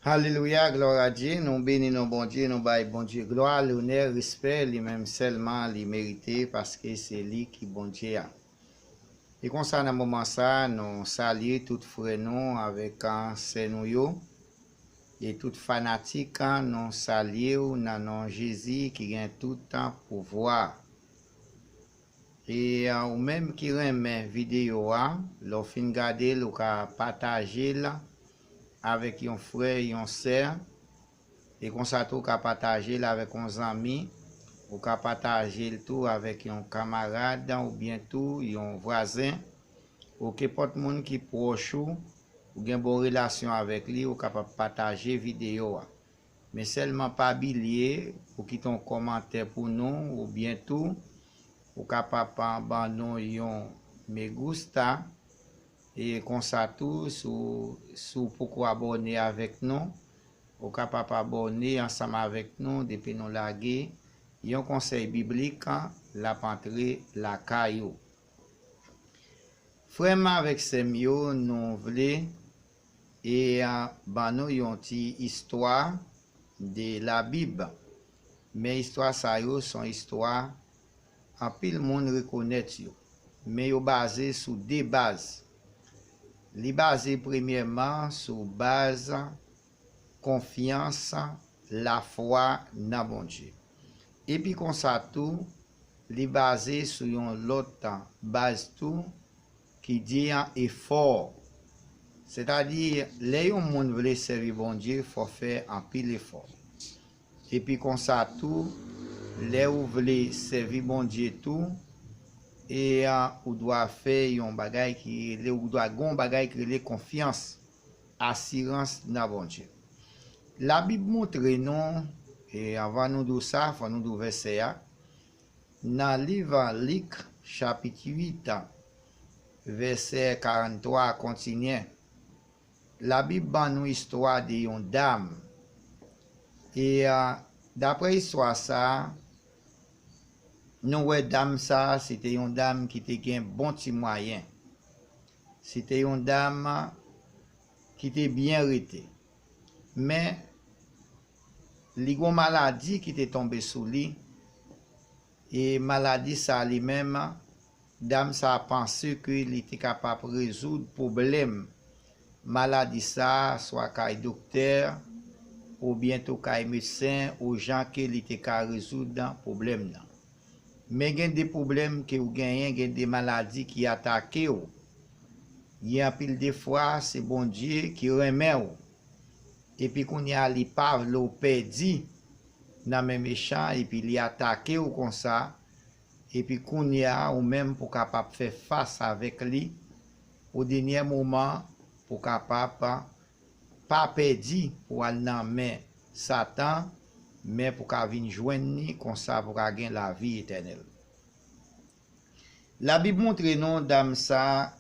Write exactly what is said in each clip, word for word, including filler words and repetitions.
Alelouya, glwa a Dye. Nou beni non Bondye, nou bay Bondye glwa, lonè, respè, li menm sèlman li merite, paske se li ki Bondye a. E konsa, nan moman sa, nou salye tout frè nou avèk, a, sè nou yo, e tout fanatik, a, nou salye w nan non Jezi ki gen tout pouvwa. E, a, ou menm ki renmen videyo a, lè w fin gade l, ou ka pataje l avèk yon frè, yon sè. E konsa tou, ou ka pataje l avèk yon zanmi, ou ka pataje l tou avèk yon kamarad oubyen tou yon vwazen. Ou kenpòt moun ki pwòch ou, ou gen bon relasyon avèk li, ou kapab pataje videyo a. Men sèlman pa bliye pou kite yon kòmantè pou nou, oubyen tou ou kapab ban nou yon me gusta. E konsa tou, si w, si w poko abòne avèk nou, ou kapab abòne ansanm avèk nou depi nou lage yon konsèy biblik, l ap antre lakay ou. Frè m avèk sè m yo, nou vle e, a, ban nou yon ti istwa de Labib. Men istwa sa yo se yon istwa anpil moun rekonèt yo. Men yo baze sou de baz. Li baze premyèman sou baz konfyans, lafwa nan Bondye. Epi konsa tou, li baze sou yon lòt baz tou ki di an efò. Sètadi, lè yon moun vle sèvi Bondye, fò fè anpil efò. Epi konsa tou, lè ou vle sèvi Bondye tou, e, a, ou dwa fè yon bagay ki rele, ou dwa gen yon bagay ki rele konfyans, asirans nan Bondye. Labib montre nou, e anvan nou di w sa, fò nou di w vèsè a, nan liv Lik, chapit uit, vèsè karannntwa a kontinye. Labib ban nou istwa de yon dam. E, a, daprè istwa sa a, nou wè dam sa a, se te yon dam ki te gen bon ti mwayen. Se te yon dam ki te byen rete. Men, li gen yon maladi ki te tonbe sou li. E maladi sa a li menm, dam sa a panse ke li te kapab rezoud pwoblèm maladi sa a, swa kay doktè, oubyen tou kay medsen, ou jan ke li te ka rezoud pwoblèm nan. Men gen de pwoblèm ke w genyen, gen de maladi ki atake w. Gen anpil de fwa, se Bondye ki renmen w. Epi kounye a, li pa vle w pèdi nan men mechan, epi li atake w konsa. Epi kounye a, ou menm pou kapab fè fas avèk li, o dènye moman, pou kapab pa pèdi, pou al nan men Satan, men pou ka vin jwenn li, konsa pou ka gen lavi etènèl. Labib montre nou dam sa,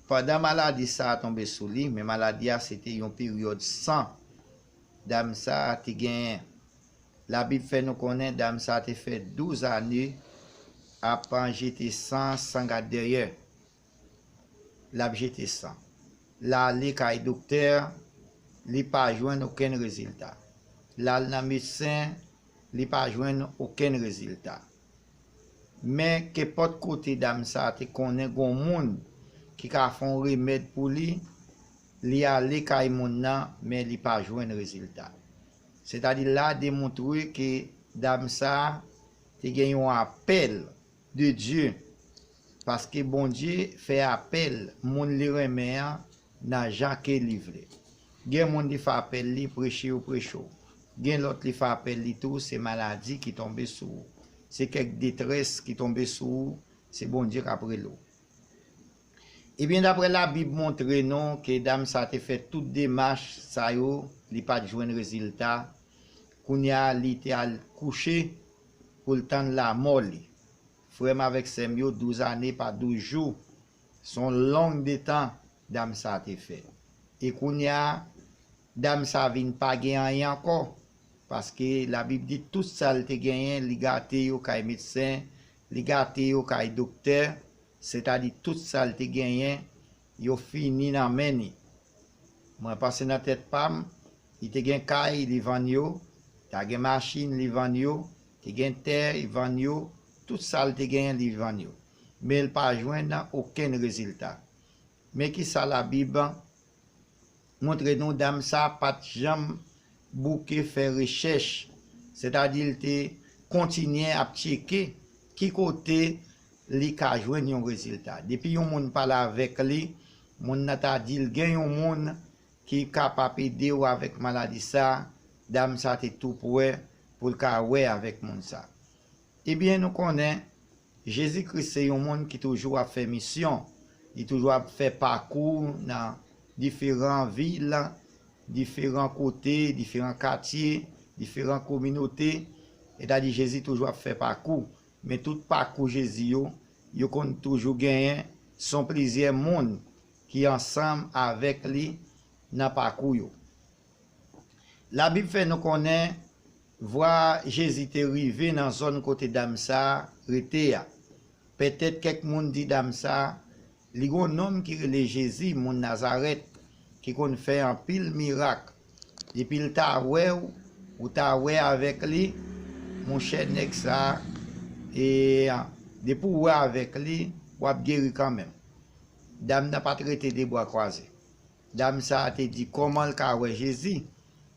pandan maladi sa a tonbe sou li, men maladi a se te yon peryòd san dam sa te genyen. Labib fè nou konnen dam sa te fè douz ane ap jete san, san gad dèyè. L ap jete san. L ale kay doktè, li pa jwenn okenn rezilta. L al nan medsen, li pa jwenn okenn rezilta. Men kenpòt kote dam sa te konnen gon moun ki ka fè yon remèd pou li, li ale kay moun nan, men li pa jwenn rezilta. Sètadi la demontre ke dam sa te gen yon apèl de Dye, paske Bondye fè apèl moun li renmen an nan jan ke li vle. Gen moun li fè apèl li preche yo preche w. Gen lòt li fè apèl li tou se maladi ki tonbe sou ou. Se kèk detrès ki tonbe sou ou, se Bondye k ap rele w. Ebyen, daprè Labib montre nou ke dam sa te fè tout demach sa yo, li pa t jwenn rezilta. Kounye a, li te al kouche pou l tann lanmò li. Frè m avèk sè m yo, douz ane pa douz jou, se yon long de tan dam sa te fè. E kounye a, dam sa vin pa gen anyen ankò, paske Labib di tout sa l te genyen, li gate yo kay medsen, li gate yo kay doktè, sètadi tout sa l te genyen, yo fini nan men li. Mwen panse nan tèt pa m, Li te gen kay, li vann yo, ta gen machin, li vann yo, te gen tè, li vann yo, tout sa l te genyen, li vann yo. Men l pa jwenn okenn rezilta. Men ki sa Labib montre nou, dam sa pa t janm bouke fè rechèch, sètadi l te kontinye ap tcheke ki kote li ka jwenn yon rezilta. Depi yon moun pale avèk li, moun nan ta di l gen yon moun ki kapab ede w avèk maladi sa, dam sa te tou prè pou l ka wè avèk moun sa. Ebyen, nou konnen Jezi Kris se yon moun ki toujou ap fè misyon. Li toujou ap fè pakou nan diferan vil, diferan kote, diferan katye, diferan kominote. Sètadi Jezi toujou ap fè pakou. Men tout pakou Jezi yo, yo konn toujou genyen son plizyè moun ki ansanm avèk li nan pakou yo. Labib fè nou konnen vwa Jezi te rive nan zòn kote dam sa a rete a. Petèt kèk moun di dam sa a, li gon nonm ki rele Jezi, moun Nazarèt, ki konn fè anpil mirak. Depi l ta wè w, ou ta wè avèk li, monchè nèg sa a, e depi w wè avèk li, w ap geri kanmenm. Dam nan pa t rete de bra kwaze. Dam sa a te di kòman l ka wè Jezi,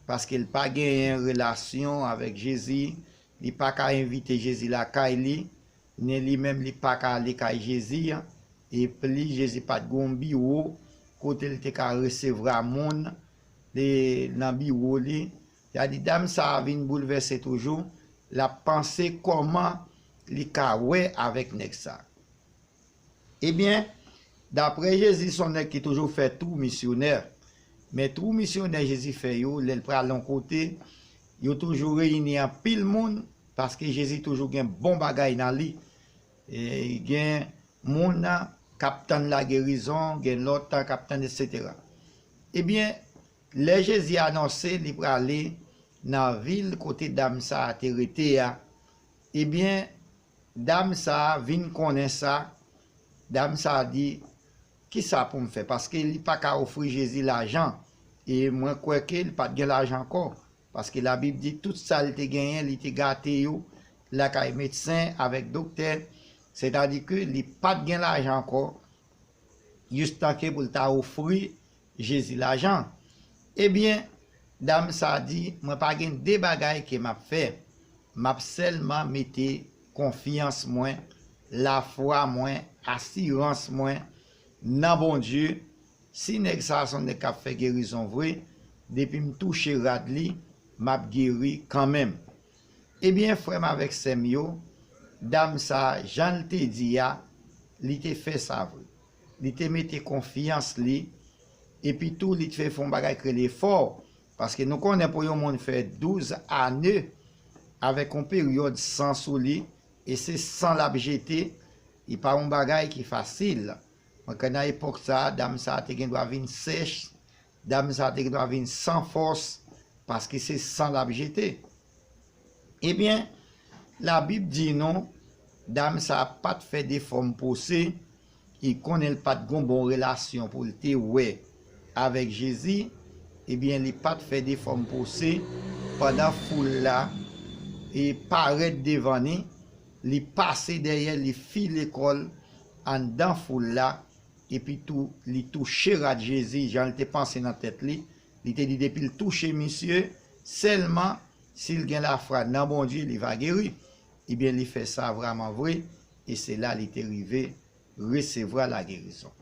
paske l pa genyen relasyon avèk Jezi, li pa ka envite Jezi lakay li, ni li menm li pa ka ale kay Jezi, e plis Jezi pa t gen yon biwo kote l te ka resevwa moun nan biwo li. Sètadi dam sa a vin boulvèse toujou, l ap panse kòman li ka wè avèk nèg sa. Ebyen, daprè Jezi, se yon nèg ki toujou fè tou misyonè. Men tou misyonè Jezi fè yo, lè l pral yon kote, yo toujou reyini anpil moun, paske Jezi toujou gen bon bagay nan li. E, gen moun k ap tann lagerizon, gen lòt k ap tann, etsetera. Ebyen, lè Jezi anonse li prale nan vil kote dam sa a te rete a, ebyen, dam sa a vin konnen sa, dam sa a di, ki sa pou m fè? Paske li pa ka ofri Jezi lajan, e mwen kwè ke li pa t gen lajan ankò, paske Labib di tout sa l te genyen, li te gate yo lakay medsen avèk doktè, sètadi ke li pa t gen lajan ankò, jistan ke pou l ta ofri Jezi lajan. Ebyen, dam sa di, mwen pa gen de bagay ke m ap fè. M ap sèlman mete konfyans mwen, lafwa mwen, asirans mwen nan Bondye. Si nèg sa a se yon nèg k ap fè gerizon vre, depi m touche rad li, m ap geri kanmenm. Ebyen, frè m avèk sè m yo, dam sa a, jan l te di a, li te fè sa vre. Li te mete konfyans li, epi tou li te fè yon bagay k rele efò, paske nou konnen pou yon moun fè douz ane avèk yon peryòd san sou li, e se san l ap jete, li pa yon bagay ki fasil. Mwen kwè nan epòk sa a, dam sa a te gen dwa vin sèch, dam sa a te gen dwa vin san fòs, paske se san l ap jete. Ebyen, Labib di nou, dam sa a pa t fè de fòm pwose, li konnen l pa t gon bon relasyon pou l te wè avèk Jezi, ebyen, li pa t fè de fòm pwose pandan foul la e parèt devan li, li pase dèyè, li file kò l anndan foul la, epi tou, li touche rad Jezi, jan l te panse nan tèt li. Li te di depi l touche misye, sèlman si l gen lafwa nan Bondye, li va geri. Ebyen, li fè sa vrèman vre, e se la li te rive resevwa lagerizon.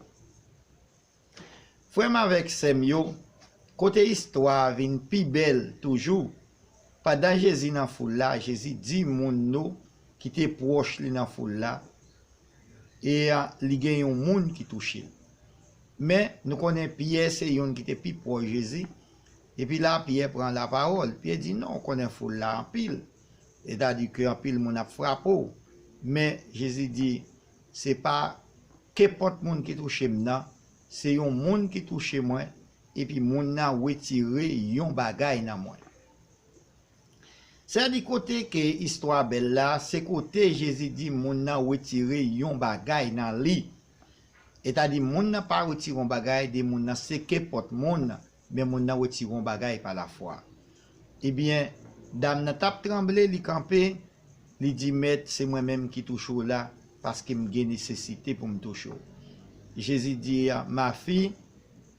Frè m avèk sè m yo, kote istwa a vin pi bèl toujou, pandan Jezi nan foul la, Jezi di moun nou ki te pwòch li nan foul la, e a, li gen yon moun ki touche l. Men, nou konnen Pyè se youn ki te pi pwòch Jezi. Epi la, Pyè pran lapawòl. Pyè di, non, ou konnen foul la anpil. Sètadi ke anpil moun ap frape w. Men, Jezi di, se pa kenpòt moun ki touche m nan, se yon moun ki touche mwen, epi moun nan retire yon bagay nan mwen. Sètadi kote ke istwa bèl la, se kote Jezi di moun nan retire yon bagay nan li. Sètadi moun nan pa retire yon bagay de moun nan, se kenpòt moun, men moun nan retire yon bagay pa lafwa. Ebyen, dam nan t ap tranble, li kanpe, li di, Mèt, se mwen menm ki touche w la, paske m gen nesesite pou m touche w. Jezi di, Ma fille,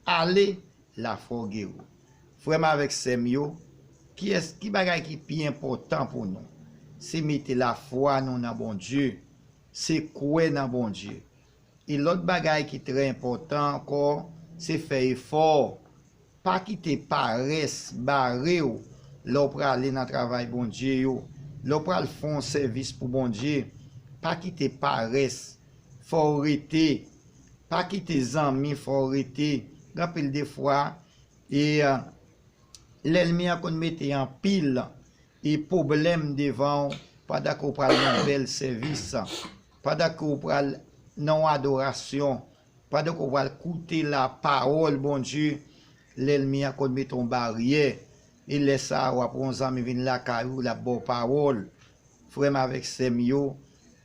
ale, lafwa w geri w. Frè m avèk sè m yo, kiyès, ki bagay ki pi enpòtan pou nou? Se mete lafwa nou nan Bondye, se kwè nan Bondye. E lòt bagay ki trè enpòtan ankò, se fè efò. Pa kite parès bare w lè w prale nan travay Bondye yo, lè w pral fè yon sèvis pou Bondye. Pa kite parès, fò w rete. Pa kite zanmi fè w rete. Gen anpil de fwa, e, lènmi an konn mete anpil e pwoblèm devan w pandan ke w pral nan bèl sèvis, pandan ke w pral nan yon adorasyon, pandan ke w pral koute lapawòl Bondye, lènmi an konn mete yon baryè. E lè sa a, w ap wè yon zanmi vin lakay ou, l ap ba w pawòl. Frè m avèk sè m yo,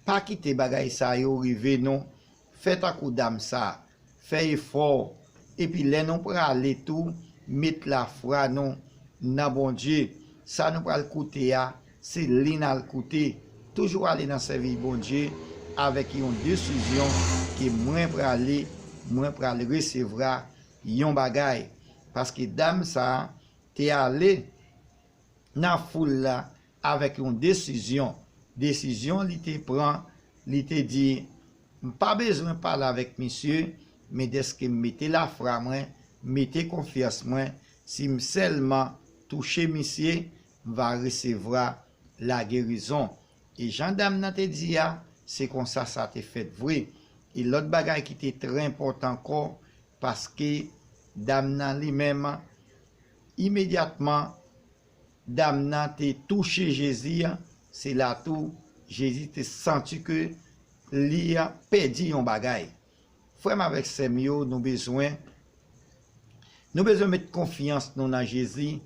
pa kite bagay sa yo rive nou. Fè tankou dam sa a. Fè efò. Epi lè nou prale tou, met lafwa nou nan Bondye. Sa nou pral koute a, se li n al koute. Toujou ale nan sèvis Bondye avèk yon desizyon ke mwen prale, mwen pral resevwa yon bagay. Paske dam sa a te ale nan foul la avèk yon desizyon. Desizyon li te pran, li te di, M pa bezwen pale avèk misye, men dèske m mete lafwa mwen, mete konfyans mwen, si m sèlman touche misye, m va resevwa lagerizon. E jan dam nan te di a, se konsa sa te fèt vre. E lòt bagay ki te trè enpòtan ankò, paske dam nan li menm, imedyatman, dam nan te touche Jezi a, se la tou Jezi te santi ke li pèdi yon bagay. Frè m avèk sè m yo, nou bezwen, nou bezwen met konfyans nou nan Jezi.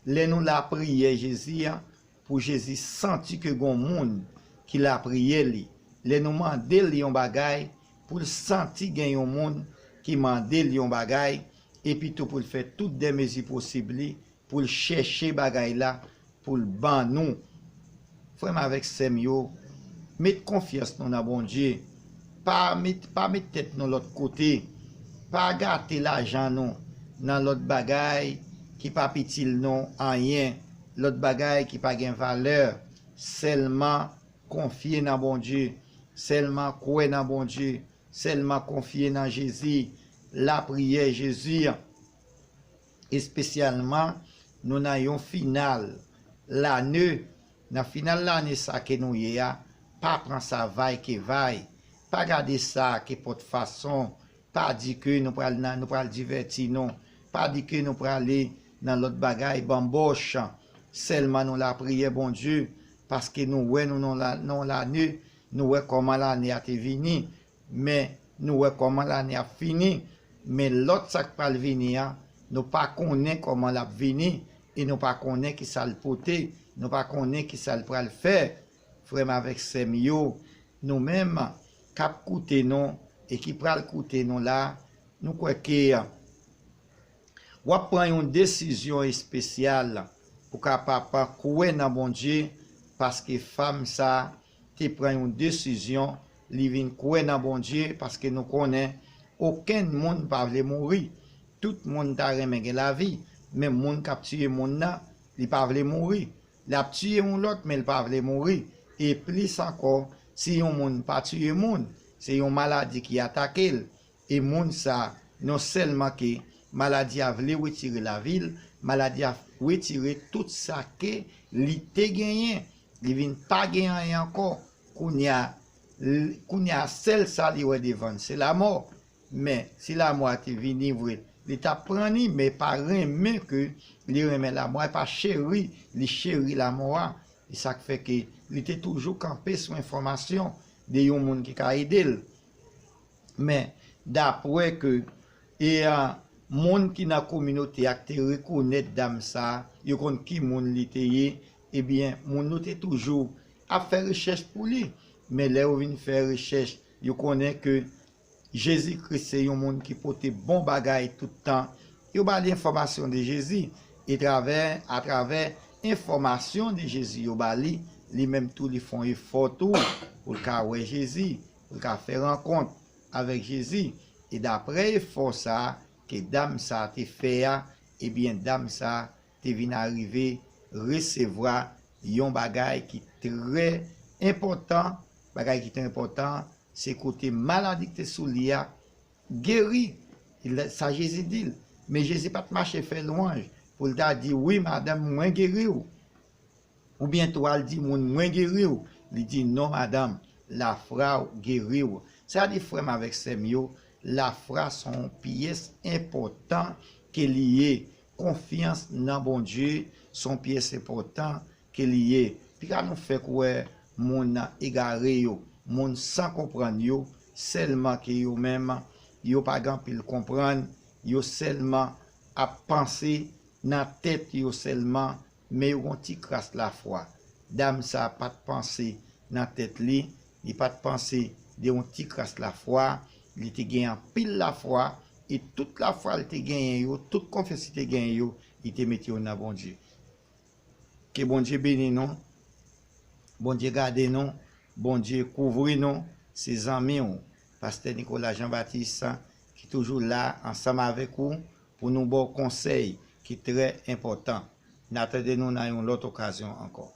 Lè nou lapriyè Jezi a, pou Jezi santi ke gon moun ki lapriyè li. Lè nou mande l yon bagay, pou l santi gen yon moun ki mande l yon bagay, epi tou pou l fè tout dè mezi posib li pou l chèche bagay la, pou l ban nou. Frè m avèk sè m yo, met konfyans nou nan Bondye. Pa met, pa met tèt nou lòt kote. Pa gate lajan nou nan lòt bagay ki p ap itil nou anyen, lòt bagay ki pa gen valè. Sèlman konfye nan Bondye. Sèlman kwè nan Bondye. Sèlman konfye nan Jezi. Lapriyè Jezi. Espesyalman, nou nan yon final lane. Nan final lane sa ke nou ye a, pa pran sa vay ke vay. Pa gade sa ke pòt fason. Pa di ke nou pral nan, nou pral divèti nou. Pa di ke nou prale nan lòt bagay, banbòch. Sèlman nou lapriyè Bondye, paske nou wè nou nan la, nan lane, nou wè kòman lane a te vini, men nou wè kòman lane ap fini. Men lòt sa k pral vini an, nou pa konnen kòman l ap vini, e nou pa konnen ki sa l pote, nou pa konnen ki sa l pral fè. Frè m avèk sè m yo, nou menm k ap koute nou e ki pral koute nou la, nou kwè ke w ap pran yon desizyon espesyal pou kapab kwè nan Bondye, paske fanm sa a te pran yon desizyon, li vin kwè nan Bondye, paske nou konnen okenn moun pa vle mouri. Tout moun ta renmen gen lavi, men moun k ap tiye moun nan, li pa vle mouri. L ap tiye yon lòt, men l pa vle mouri. E plis ankò, si yon moun pa tiye moun, se yon maladi ki atake l. E moun sa, non sèlman ke maladi a vle retire lavi l, maladi a retire tout sa ke li te genyen. Li vin pa gen anyen ankò. Kounye a, l-, kounye a, sèl sa li wè devan l, se lamò. Men, si lamò a te vini vre, li t ap pran li, men pa renmen ke li renmen lamò a, pa cheri, li cheri lamò a. E sa k fè ke li te toujou kanpe sou enfòmasyon de yon moun ki ka ede l. Men, dapre ke, e, a, moun ki nan kominote a k te rekonèt dam sa a, yo konn ki moun li te ye, ebyen, moun yo te toujou ap fè rechèch pou li. Men lè yo vin fè rechèch, yo konnen ke Jezi Kris se yon moun ki pote bon bagay tout tan, Yo ba li enfòmasyon de Jezi. E travè, atravè enfòmasyon de Jezi yo ba li, li menm tou li fè yon efò tou pou l ka wè Jezi, pou l ka fè rankont avèk Jezi. E daprè efò sa a ke dam sa a te fè a, ebyen, dam sa a te vin arive resevwa yon bagay ki trè enpòtan. Bagay ki trè enpòtan, se kote maladi ki te sou li a geri. Sa Jezi di l. Men Jezi pa t mache fè lwanj pou l ta di, "Wi, madanm, mwen geri w." Oubyen tou al di moun, "Mwen geri w." Li di, "Non, madanm, lafwa w geri w." Sa di, frè m avèk sè m yo, lafwa se yon pyès enpòtan ke li ye. Konfyans nan Bondye se yon pyès enpòtan ke li ye. Piga nou fèk wè moun egare yo, moun san konprann yo, sèlman ke yo menm, yo pa gen anpil konprann, yo sèlman ap panse nan tèt yo sèlman, men yo gon ti kras lafwa. Dam sa pa t panse nan tèt li, li pa t panse de yon ti kras lafwa, li te gen anpil lafwa, e tout lafwa li te genyen yo, tout konfyans li te genyen yo, li te mete yo nan Bondye. Ke Bondye beni nou, Bondye gade nou, Bondye kouvri nou, se zanmi w, Pastè Nicolas Jean Baptiste, ki toujou la ansanm avèk ou pou nou ba w konsèy ki trè enpòtan. N a tande nou nan yon lòt okazyon ankò.